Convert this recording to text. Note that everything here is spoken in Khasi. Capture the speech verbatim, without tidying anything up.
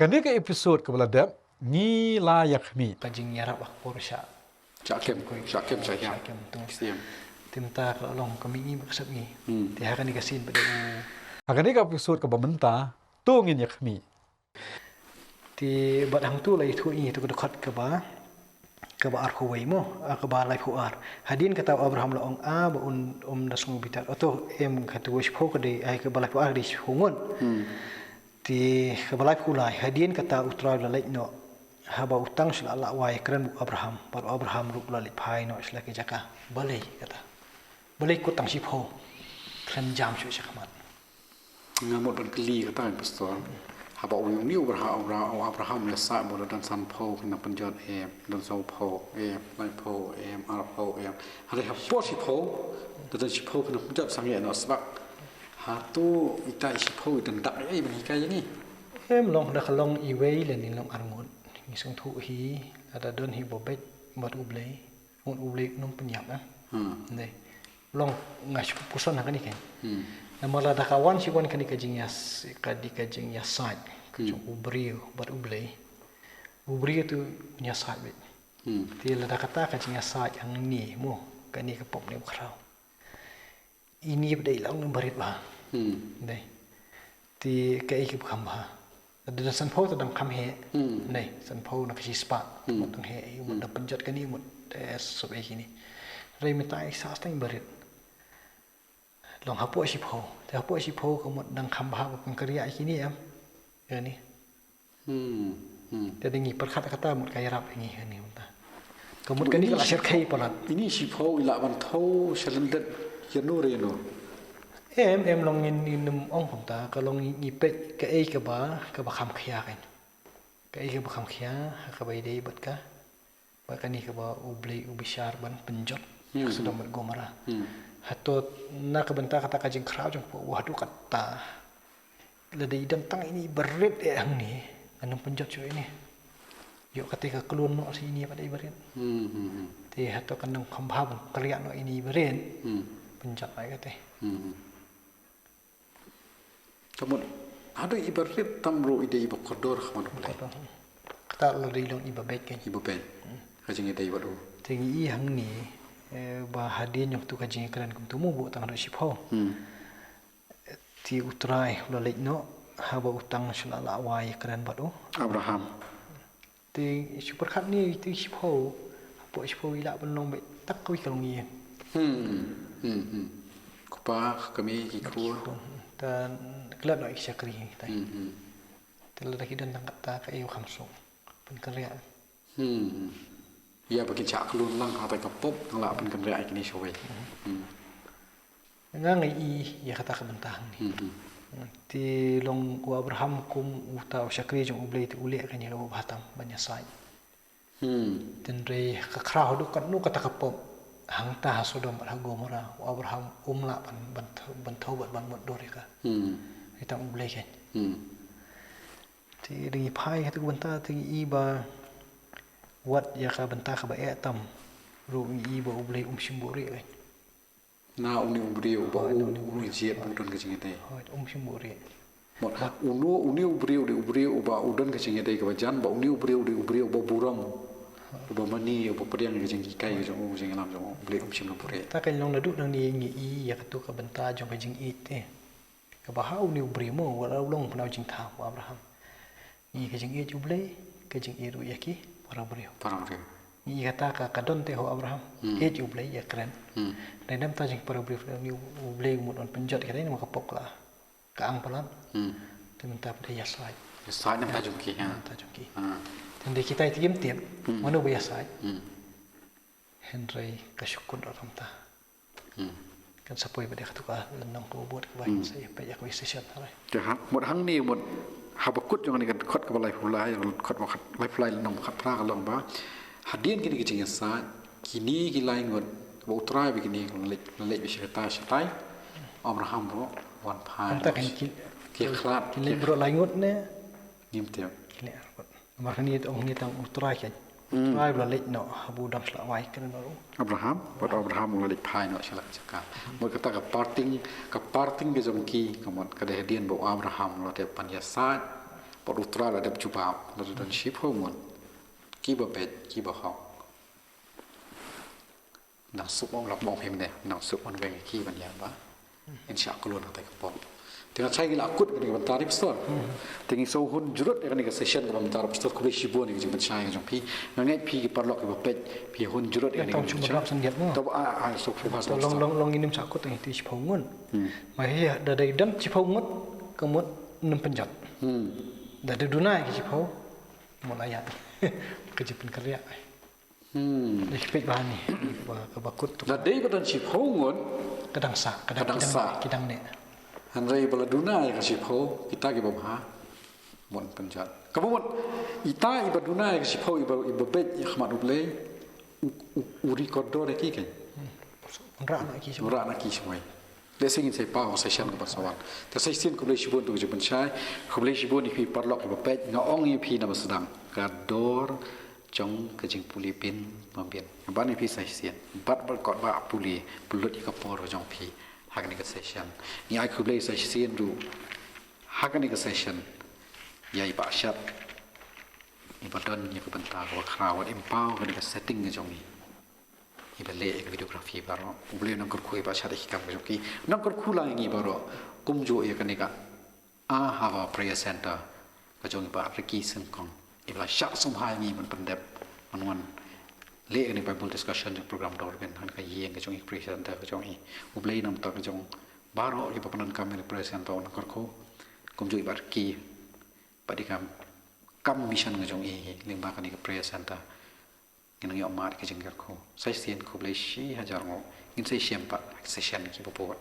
Kane ka episode kaba la dep, ngi la ïa khmih. Ka jingïarap ha ka por sha. Sha kem, sha kem, sha kem. Sha kem tu. Kem. Te mynta ka la long ka mih ngi ba ka sep ngi. Hmm. Te ha kane ka sien ba dei u. Ha kane ka episode kaba mynta, to ngin ïa khmih. Te bad hangtu la ïathuh ïa ngi tu ka dkhot kaba, kaba arphew wei mo, ah, kaba laiphew ar. Hadien kata u Abraham la ong, ah, ba un, um da sngew bitar. Oto em katu shiphew ka dei, ai kaba laiphew ar ka dei shiphew ngut. Hmm. Te kaba laiphew lai, hadien kata u Trai u la leit noh. Haba u tang shu la lah wai kren bad u Abraham, bad u Abraham ruh u la leit phai noh sha la ki jaka. Balei kata. Balei kut tang shiphew. Khlem jam shuh shakhmat. Nga mut ban kylli kata, Pastor. Haba u ong ïa u Abraham, Abraham, u Abraham u la sah ba u la don sanphew khynnah pynjot, em, don sawphew, em, laiphew, em, arphew, em. Hynrei hapoh shiphew, la don shiphew khynnah pynjot sangeh noh sbak. Hato ita i shiphew i don dak ei ban hikai ïa ngi. Em, long da ka long iwei lane long arngut. Ngi sngewthuh hi, lada don hi ba beit bad U Blei. Ngut U Blei u nongpynïap, eh. Hmm. Dei. Long nga shu puson ha kane kein. Hmm. Namar lada ka wan shi wan kane ka jingïas-, ka dei ka jingïasaid. Ka jong u briew bad U Blei. U briew tu u ïasaid beit. Hmm. Te lada kata ka jingïasaid hangne mo, kane ka pop ne ba khraw. Ini ba dei long barit ba. Hmm. Dei. Te kaei kaba kham bha. Lada don sanphew te dang kham heh. Hmm. Dei, sanphew na ka shispah. Hmm. Mut dang heh, mut dang pynjot kane, mut, eh, sop eh kine. Hynrei mynta i sah tang barit. Long hapoh shiphew. Te hapoh shiphew ka mut dang kham bha ba pynkynriah ïa kine em. Kane. Hmm. Hmm. Te dang ngi pyrkhat kata mut ka ïarap ïa ngi kane mynta. Ka mut kane ka la sher khei palat. Ini shiphew i lah ban thew sha lyndet ïano re ïano. Em, em long ngin, ngin ym ong kumta, ka long ngi peit kaei kaba, kaba kham khia kein. Kaei kaba kham khia, ha kaba ïadei bad ka. Ba kane kaba U Blei u bishar ban pynjot. Hmm. Ka Sodom bad Gomorrah. Hmm. Hato na ka bynta kata ka jingkhraw jong phi, wa haduh katta. Lada i don tang ine i barit eh hangne. Ngan ym pynjot shuh ine. Ïoh kata ka klun noh sha ine pat i barit. Hmm, hmm, hmm. Te hato kan ym kham bha ban kynriah noh ine i barit. Hmm. Pynjot ai kata. Hmm, hmm. Ka mut, haduh i barit tam ruh i dei i ba kordor ha khmat U Blei. Kordor. Kata la dei long i ba beit kein. I ba beit. Hmm. Ka jingïadei bad u. Te ngi i hangne, eh, ba hadien jong tu ka jingkren kumtu mo buh tang haduh shiphew. Hmm. Te U Trai u la leit noh, haba u tang shu la lah wai kren bad u. Abraham. Te shu pyrkhat ne te shiphew, hapoh shiphew i lah ban long beit tak kawei ka long ïa. Hmm, hmm, hmm. Kpa, kmie, ki khun. Te klet noh ki shakri te. Hmm, hmm. Te lada ki don tang kata kaei u kham suk. Pynkynriah. Hmm. Ïa ba kin shah klun lang ha ta ka pop nang lah pynkynriah ïa kine shawei. Hmm. Nga ngi i ïa kata ka bynta hangne. Hmm, hmm. Te long u Abraham kum uta u shakri jong U Blei te u leh kane kaba bha tam ban ïasaid. Hmm. Tynrai ka khraw haduh katno kata ka pop hangta ha Sodom bad ha Gomorrah u Abraham um lah ban, ban thew, ban thew bad ban mutdur ïa ka. Hmm. Ïa tang U Blei kein. Hmm. Te dang i phai kata ka bynta te ngi i ba wat ïa ka bynta kaba eh tam ruh ngi i ba U Blei um shym buhrieh kein. Na une u briew uba u, u jied ba u don ka jingïadei. Hooid, um shym buhrieh. Mut, uno, une u briew u dei u briew uba u don ka jingïadei kaba jan, ba une u briew u dei u briew uba burom. Uba mane, uba pdiang ïa ka jinghikai ka jong u, ka jingïalam jong u, U Blei um shym la buhrieh. Ta ka long naduh nangne ngi i ïa katu ka bynta jong ka jingïeit te. Kaba ha une u briew mo, wat la u long pynau jingthaw u Abraham. Ngi ka jingïeit U Blei, ka jingïeit ruh ïa ki para briew. Para briew. Ngi kata ka, ka don te ho Abraham. Hmm. Ïeit U Blei ïa kren. Hmm. Dei namar ta jingpara briew, ngi U Blei u mut un pynjot ïa kata namar ka pop ka la. Ka ang palat. Hmm. Te mynta pat ïasaid. Ïasaid namar ta jong ki, ha. Namar ta jong ki. Ha. Te dei kita ïa ki kim tip. Hmm. Mano ba ïasaid. Hmm. Hynrei ka shu kut ruh namar ta. Hmm. Kan sa poi bad ïa katu ka lynnong kaba bud kaba sa ïa peit ïa kawei session hynrei. Te ha, mut hangne mut haba kut jong kane ka dkhot kaba laiphew lai, dkhot ba khat, laiphew lai lynnong ba khatphra ka long ba hadien kine ki jingïasaid, kine ki lai ngut ba U Trai ba kine la leit, la leit ba shatai shatai, Abraham ruh wan phai. Anta kan ki, ki khlad, ki leit baroh lai ngut ne? Ngim tip. Ki leit arngut. Namar hangne te ong hangne tang U Trai kein. Hmm. U Trai u la leit noh, haba u dang shu la wai kren bad u. Abraham, bad Abraham u la leit phai noh sha la ka jaka. Mut kata ka parting, ka parting ka jong ki, ka mut ka dei hadien ba u Abraham u la dep ban ïasaid. Pat u Trai la dep jubab, la don shiphew ngut kiba beit, kiba hok. Nang suk ong lok ong him ne, nang suk ong weng ki ban ïa ba in shah klun hangtai ka pop. Te nga shai ngi la kut kane ka bynta ri pastor. Te ngi sngewhun jurut ïa kane ka session kaba mynta ri pastor, khublei shibun ïa ka jingpynshai ka jong phi. Nga ngeit phi ki paralok kiba peit phi hun jurut ïa kane ka jingpynshai. Tau ah ah so phi pas long long long ngi nym shah kut ngi ti shiphew ngut. Ma hi da dei don shiphew ngut ka mut nym pynjot. Da dei duna ïa ki shiphew mut la ïa ka jingpynkhreh. Hmm. Dei ki peit ba ni ba ka ba kut tu. La dei ba don shiphew ngut. Ka dang sah, ka dang sah ki dang ne. Hynrei ba la duna ïa ka shiphew kita ki bym ha. Mut pynjot. Kaba mut ita iba duna ïa ka shiphew iba iba beit ïa khmat U Blei. U u u record dor ïa ki kan. Unra na ki shiphew. Unra na ki shiphew. Lehse ngin sa ïa paw session kaba sa wan. Te sa shisien khublei shibun tu ka jingpynshai. Khublei shibun ïa phi paralok kiba peit, nga ong ïa phi na ba sdang. Ka dor jong ka jingpule bin pynbin. Ban ïa phi sa shisien. Bad bad kot ba pule pynlut ïa ka por jong phi. Ha kane ka session. Ngi ai khublei sa shisien ruh. Ha kane ka session. Ïa i Bah Shad. Iba don ïa ka bynta kaba khraw, wat im paw kane ka setting ka jong i. Iba leh ïa ka videography baroh. U Blei un nang kyrkhu ïa i Bah Shad ïa ki kam ka jong ki. Nang kyrkhu lang ïa ngi baroh. Kumjuh ïa kane ka Ahava Prayer Center ka jong i Bah Ricky Syngkon. Iba la shah sngewbha ïa ngi ban pyndep ban wan leh ïa kane ka Bible discussion jong program Dor Bin ha kane ka ïing ka jong i, Prayer Center ka jong i. U Blei un nang bynta ka jong baroh kiba pyndonkam ïa kane ka Prayer Center un nang kyrkhu. Kumjuh i Bah Ricky. Bad ïa ka kam mission ka jong i lyngba kane ka Prayer Center. Ngin nang ïoh mad ka jingkyrkhu. Sa shisien khublei shi hajar nguh. Ngin sa ïashem pat ha ki session kiba bud.